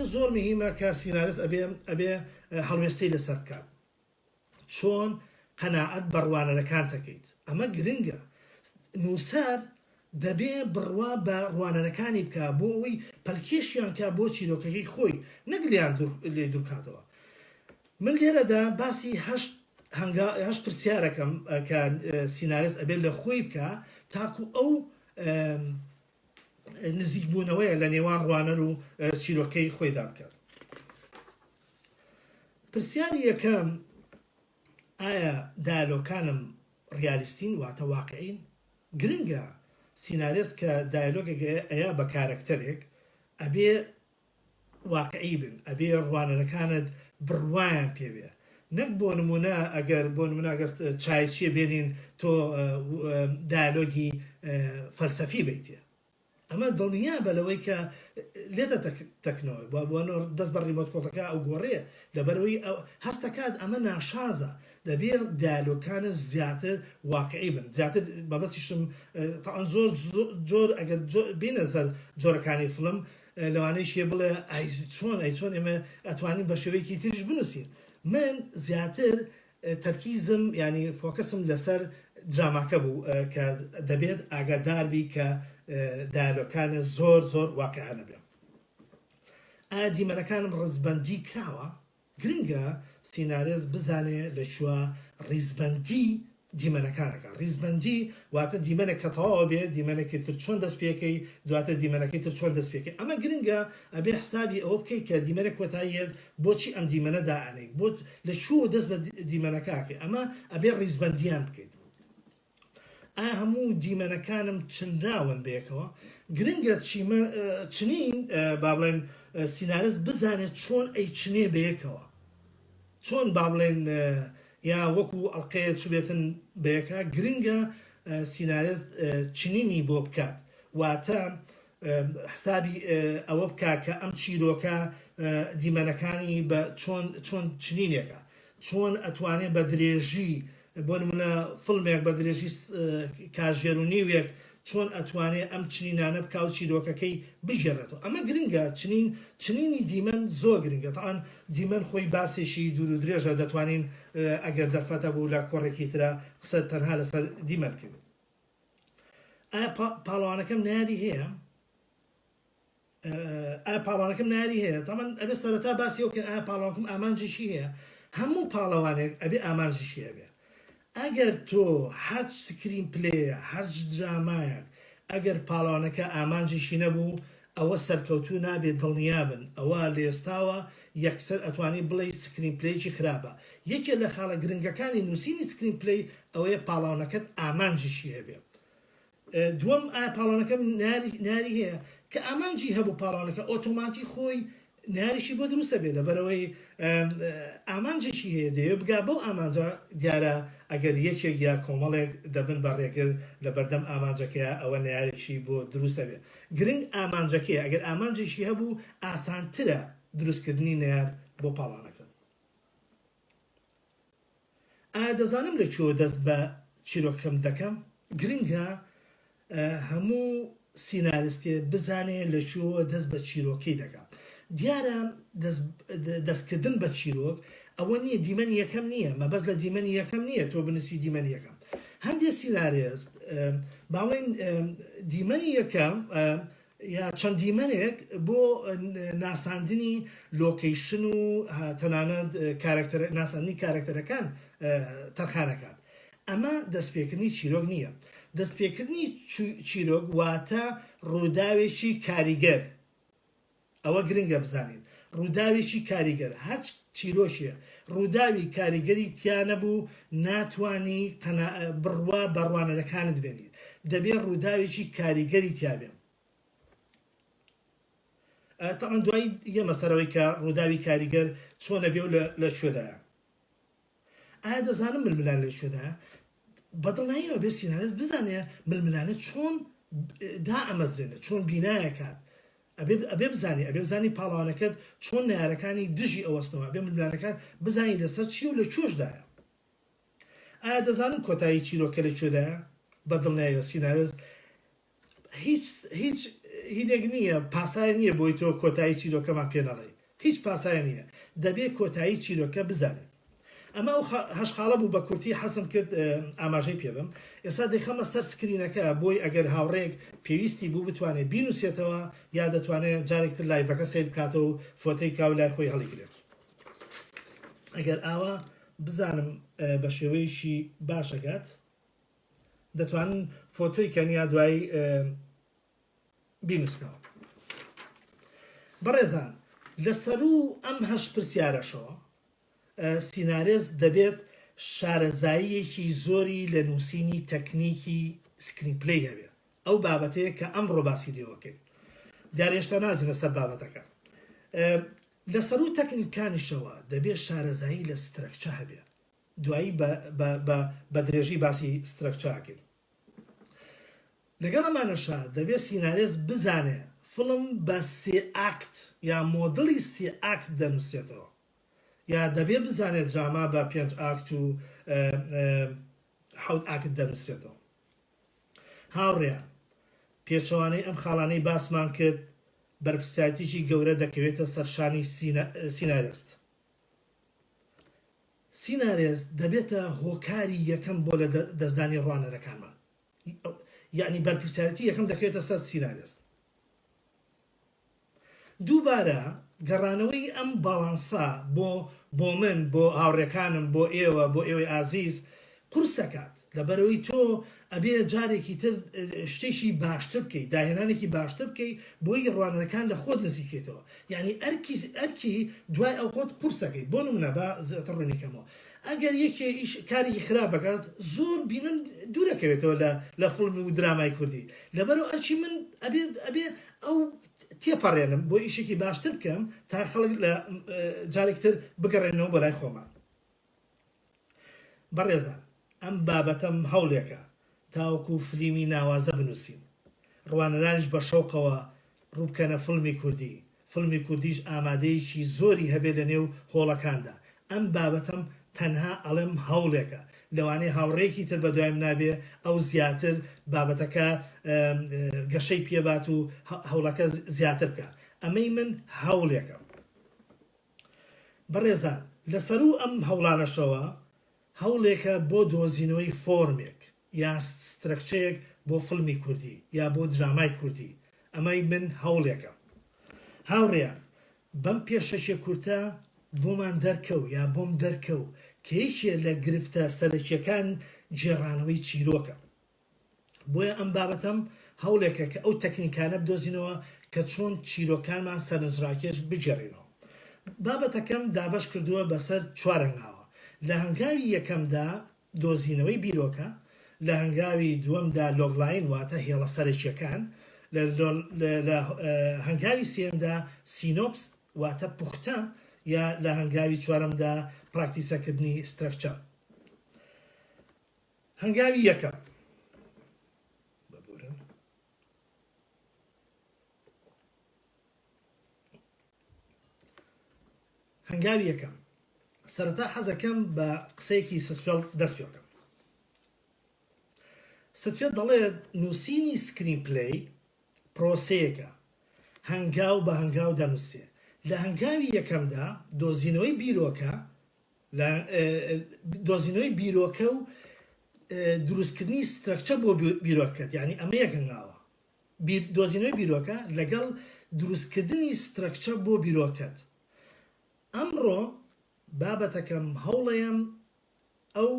تر زۆر مهیمە کە سینارست ئەبێ ئەبێ هەڵوێستەی لەسەر بکات. چۆن قەناعەت بە ڕوانەرەکانت ئەکەیت؟ ئەمە گرنگە. نووسەر دەبێ بڕوا بە ڕوانەرەکانی بکا بۆ ئەوەی پەلکێشیان کا بۆ چیرۆکەکەی خۆی نەک لێیان دوور لێی دوور کاتەوە. من لێرەدا باسی هەشت هەنگا هەشت پرسیارەکەم کە سینارێست ئەبێ لە خۆی بکا تاکوو ئەو نزیکبوونەوەیە لە نێوان ڕوانەر و چیرۆکەی خۆیدا بکات. پرسیاری یەکەم، ئایا دایالۆگکانم ڕیالیستین واتە واقعین؟ گرنگە سینارێست کە دایالۆگێک ئەیا بە کارەکتەرێک ئەبێ واقعی بن، ئەبێ ڕوانەرەکانت بڕوایان پێ بێ نەک بۆ نمونە ئەگەر بۆ نمونە ئەگەر چایچیە بێنین تۆ دایالۆگی فەلسەفی بەیتێ ئەمە دڵنیابە لەوەی کە لێتە تەکنەوە دەست بە ڕیمۆت کۆڵەکە ئەو گۆڕێ لەبەرەوەی هەستەکات ئەمە ناشازە دەبێ دیالۆگەکانت زیاتر واقعی بن زیاتر مەبەستیشم تاوان زۆر جۆر ئەگەر بینە سەر جۆرەکانی فلم لەوانەیشێ بڵێ ئەی چۆن ئەی چۆن ئێمە ئەتوانین بە شێوەیەکی تریش بنووسین من زیاتر تەرکیزم یانی focus م لەسەر دراماکە بوو کە دەبێت ئاگاداربی کە دایالۆگەکانت زۆر زۆر واقیعانە بێ. ئایا دیمەنەکانم ڕیزبەندی کراوە؟ گرنگە سینارێست بزانێ لە کوێ ڕیزبەندی دیمەنەکان ئەکا. ڕیزبەندی واتە دیمەنێک کە تەواو ئەبێ دیمەنێکی تر چۆن دەست پێکەی دواتر دیمەنەکەی تر چۆن دەست پێکەی ئەمە گرنگە ئەبێ حسابی ئەوە بکەی کە دیمەنێک کۆتایی یەت بۆچی ئەم دیمەنە دائەنێیت بۆ لە کوێوە دەست بە دیمەنەکە ئەکەی ئەمە ئەبێ ڕیزبەندیان بکەیت ئایا هەموو دیمەنەکانم چنراون بەیەکەوە گرنگە چیمە چنین با بڵێن سینارست بزانێت چۆن ئەیچنێ بەیەکەوە چۆن با بڵێن یا وەکو ئەڵقەیە چوبێتن بەیەکا گرنگە سینارێست چنینی بۆ بکات واتە حسابی ئەوە بکا کە ئەم چیرۆکە دیمەنەکانی بە چۆن چۆن چنینێکە چۆن ئەتوانێ بە درێژی بۆ نمونە فڵمێک بە درێژی کاژێر و نیوێک چۆن ئەتوانێ ئەم چنینانە بکا و چیرۆکەکەی بگێڕێتەوە ئەمە گرنگە چنین چنینی دیمەن زۆر گرنگە تەعان دیمەن خۆی باسێکی دوور و درێژە دەتوانین ئەگەر دەرفەت هەبوو لە کۆڕێکی ترا قسە تەنها لەسەر دیمەن بکەین ئایا پاڵەوانەکەم نەیاری هەیە؟ ئایا پاڵەوانەکەم نەیاری هەیە؟ تەبعەن ئەبێ سەرەتا باسی ئەو بکەین ئایا پاڵەوانەکەم ئامانجێکی هەیە؟ هەموو پاڵەوانێک ئەبێ ئامانجێکی هەبێ. ئەگەر تۆ هەرچ screenplay یە، هەرچ درامایەک ئەگەر پاڵەوانەکە ئامانجێکی نەبوو ئەوە سەرکەوتوو نابێ دڵنیابن ئەوە لێستاوە یەکسەر ئەتوانی بڵێی screenplay ێکی خراپە. یەکێ لە خاڵە گرنگەکانی نووسینی screenplay ئەوەیە پاڵەوانەکەت ئامانجێکی هەبێ. دووەم، ئایا پاڵەوانەکەم نەیاری هەیە؟ کە ئامانجی هەبوو پاڵەوانەکە ئۆتۆماتی خۆی نەیاریشی بۆ دروست ئەبێ لەبەرئەوەی ئامانجێکی هەیە دەیەوێت بگا بەو ئامانجە دیارە ئەگەر یەکێک یا کۆمەڵێک دەبن بە ڕێگر لەبەردەم ئامانجەکەیا ئەوە نەیارێکی بۆ دروست ئەبێ گرنگ ئامانجەکەیە ئەگەر ئامانجێکی هەبوو ئاسانترە دروستکردنی نەیار بۆ پاڵەوانەکەت. ئایا دەزانم لە کوێوە دەست بە چیرۆکەکەم دەکەم؟ گرنگە هەموو سیناریستێ بزانێ لە کوێوە دەست بە چیرۆکەی دەکا. دیارە دەستکردن بە چیرۆک ئەوە نییە دیمەنی یەکەم نییە، مەبەست لە دیمەنی یەکەم نییە تۆ بنووسی دیمەنی یەکەم. هەندێ سینارێست با بڵێین دیمەنی یەکەم یا چەند دیمەنێک بۆ ناساندنی location و تەنانەت کارەکتەر ناساندنی کارەکتەرەکان تەرخانەکات ئەمە دەستپێکردنی چیرۆک نییە دەستپێکردنی چیرۆک واتە ڕووداوێکی کاریگەر ئەوە گرنگە بزانین ڕووداوێکی کاریگەر هەچ چیرۆکێ ڕووداوی کاریگەری تیا نەبوو ناتوانی بڕوا بە ڕوانەرەکانت بێنیت دەبێ ڕووداوێکی کاریگەری تیا بێ تەبعەن دوایی یەمە سەرەوەی کە ڕووداوی کاریگەر چۆنە بێ و لە کوێدایە ئایا دەزانم ململانێ لە کوێدایە بەدڵنیاییەوە بێ سیناریست بزانێ ململانێ چۆن دائەمەزرێنێ چۆن بینایەکات ئەبێ ئەبێ بزانی ئەبێ بزانی پاڵەوانەکەت چۆن نەیارەکانی دژی ئەوەستنەوە ئەبێ ململانەکان بزانی لەسەر چیە و لە کوێشدایە ئایا دەزانم کۆتایی چیرۆکە لە کوێدایە بە دڵنیایەوە سینارست هیچ هیچ هینێک نییە پاسایە نییە بۆی تۆ کۆتایی چیرۆکەمان پێ نەڵێی. هیچ پاساوێ نییە دەبێ کۆتایی چیرۆکە بزانیت. ئەمە ئەو هەشت خاڵە بوو بە کورتی حەزم کرد ئاماژەی پێ بم. ئێستا دەیخەمە سەر screen ەکە بۆی ئەگەر هاوڕێیەک پێویستی بوو بتوانێت بینوسێتەوە یا دەتوانێت جارێک تر live ەکە سەیر بکاتەوە و فۆتۆی بکا و لای خۆی هەڵیگرێت. ئەگەر ئاوا بزانم بە شێوەیەکی باش ئەگات دەتوانن فۆتۆی کەن یا دوایی بینوسنەوە. بەڕێزان لە سەروو ئەم هەشت پرسیارەشەوە سینارێست دەبێت شارەزاییەکی زۆری لە نووسینی تەکنیکی screenplay هەبێت، ئەو بابەتەیە کە ئەمڕۆ باسی لێوەکەین. دیارە هێشتا ناچینە سەر بابەتەکە. لە سەروو تەکنیکانیشەوە دەبێت شارەزایی لە structure هەبێت. دوایی بە درێژی باسی structure ئەکەین. لەگەڵ ئەمانەشا دەبێت سینارێست بزانێ فڵم بە سێ act یا مۆدڵی سێ act دەنووسرێتەوە. یا دەبێ بزانێت دراما بە پێنج act و حەوت act دەنووسرێتەوە. هاوڕێیان، پێچەوانەی ئەم خاڵانەی باسمان کرد، بەرپرسیارێتیی گەورە دەکەوێتە سەر شانی سینارێست. سینارێست دەبێتە هۆکاری یەکەم بۆ لە دەستدانی ڕوانەرەکانمان. یەعنی بەرپرسیارێتی یەکەم دەکەوێتە سەر سینارێست. دووبارە گەڕانەوەی ئەم باڵانسە بۆ بۆ من، بۆ هاوڕێکانم، بۆ ئێوە، بۆ ئێوەی ئازیز قورسەکات، لەبەرئەوەی تۆ ئەبێ جارێکی تر شتێکی باشتر بکەی، داهێنانێکی باشتر بکەی بۆی ڕوانەرەکان لە خۆت نزیک کەیتەوە، یەعنی ئەرکی ئەرکی دوای ئەو خۆت قورسەکەی، بۆ نمونە با زیاتر ڕوونی کەمەوە، ئەگەر یەکێ ئیش کارێکی خراپ بکات زۆر بینەر دوورەکەوێتەوە لە لە فڵم و درامای کوردی، لەبەرئەوە ئەرکی من ئەبێ ئەبێ ئەو تێپەڕێنم بۆ ئیشێکی باشتر بکەم تا خەڵک لە جارێک تر بگەڕێنەوە بۆ لای خۆمان. بەڕێزان ئەم بابەتەم هەوڵێکە تاوەکو فلیمی ناوازە بنووسین ڕوانەرانیش بە شەوقەوە ڕووبکەنە فڵمی کوردی، فڵمی کوردیش ئامادەیەکی زۆری هەبێت لە نێو هۆڵەکاندا، ئەم بابەتەم تەنها ئەڵێم هەوڵێکە، لەوانەیە هاوڕێیەکی تر بەدوایم نابێ ئەو زیاتر بابەتەکە گەشەی پێبات و هەوڵەکە زیاتر بکا، ئەمەی من هەوڵێکە. بەڕێزان لە سەروو ئەم هەوڵانەشەوە هەوڵێکە بۆ دۆزینەوەی فۆرمێک یا structure ێک بۆ فڵمی کوردی یا بۆ درامای کوردی، ئەمەی من هەوڵێکە. هاوڕێیان بەم پێشەکیە کورتە بۆمان دەرکەو یا بۆم دەرکەو کە یەکێ لە گرفتە سەرەکیەکان گێڕانەوەی چیرۆکە. بۆیە ئەم بابەتەم هەوڵێکە کە ئەو تەکنیکانە بدۆزینەوە کە چۆن چیرۆکانمان سەرنجڕاکێش بگێڕینەوە. بابەتەکەم دابەش کردووە بەسەر چوار هەنگاوە. لە هەنگاوی یەکەمدا دۆزینەوەی بیرۆکە، لە هەنگاوی دووەمدا logline واتە هێڵە سەرەکییەکان، لە هەنگاوی سێیەمدا synopsis واتە پوختە، یا لە هەنگاوی چوارەمدا پراکتیسەکردنی structure. هەنگاوی یەکەم، ببورن. هەنگاوی یەکەم، سەرەتا حەزەکەم بە قسەیەکی ستفێڵد دەست پێ بکەم. ستفێڵد دەڵێت نووسینی screenplay پرۆسەیەکە هەنگاو بە هەنگاو دەنووسرێ. لە هەنگاوی یەکەمدا دۆزینەوەی بیرۆکە لە دۆزینەوەی بیرۆکە و دروستکردنی structure بۆ بیرۆکەت یعنی ئەمە یەک هەنگاوە دۆزینەوەی بیرۆکە لەگەڵ دروستکردنی structure بۆ بیرۆکەت. ئەمڕۆ بابەتەکەم هەوڵەیەم ئەو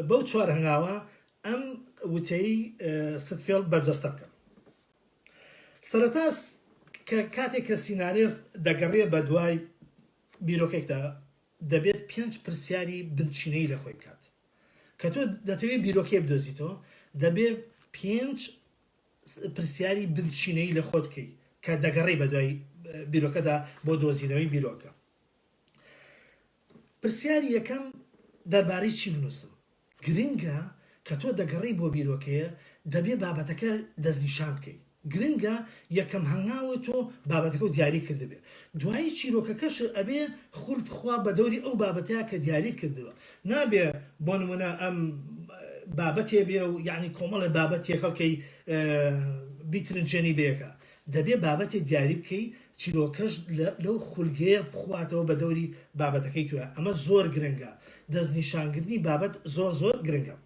بەو چوار هەنگاوە ئەم وتەی ستفێڵد بەرجەستە بکەم. سەرەتا کە کاتێک کە سینارێست دەگەڕێ بە دوای بیرۆکێکدا دەبێت پێنج پرسیاری بنچینەیی لە خۆی بکات. کە تۆ دەتەوێت بیرۆکەیە بدۆزیتەوە دەبێت پێنج پرسیاری بنچینەیی لە خۆت بکەی کە دەگەڕێی بەدوای بیرۆکەدا بۆ دۆزینەوەی بیرۆکە. پرسیاری یەکەم دەربارەی چی بنووسم؟ گرنگە کە تۆ دەگەڕێی بۆ بیرۆکەیە دەبێ بابەتەکە دەستنیشان بکەی. گرنگە یەکەم هەنگاوت تۆ بابەتەکەو دیاری کردبێ دوایی چیرۆکەکەش ئەبێ خول بخوا بە دەوری ئەو بابەتەیا کە دیاریت کردوە نابێ بۆ نمونە ئەم بابەتێ بێ و یەعنی کۆمەڵێ بابەت تێکەڵ کەی بیترنجێنی بەیەکا دەبێ بابەتێ دیاری بکەی. چیرۆکەش لەو خولگەیە بخواتەوە بە دەوری بابەتەکەی تۆیا ئەمە زۆر گرنگە دەستنیشانکردنی بابەت زۆر زۆر گرنگە.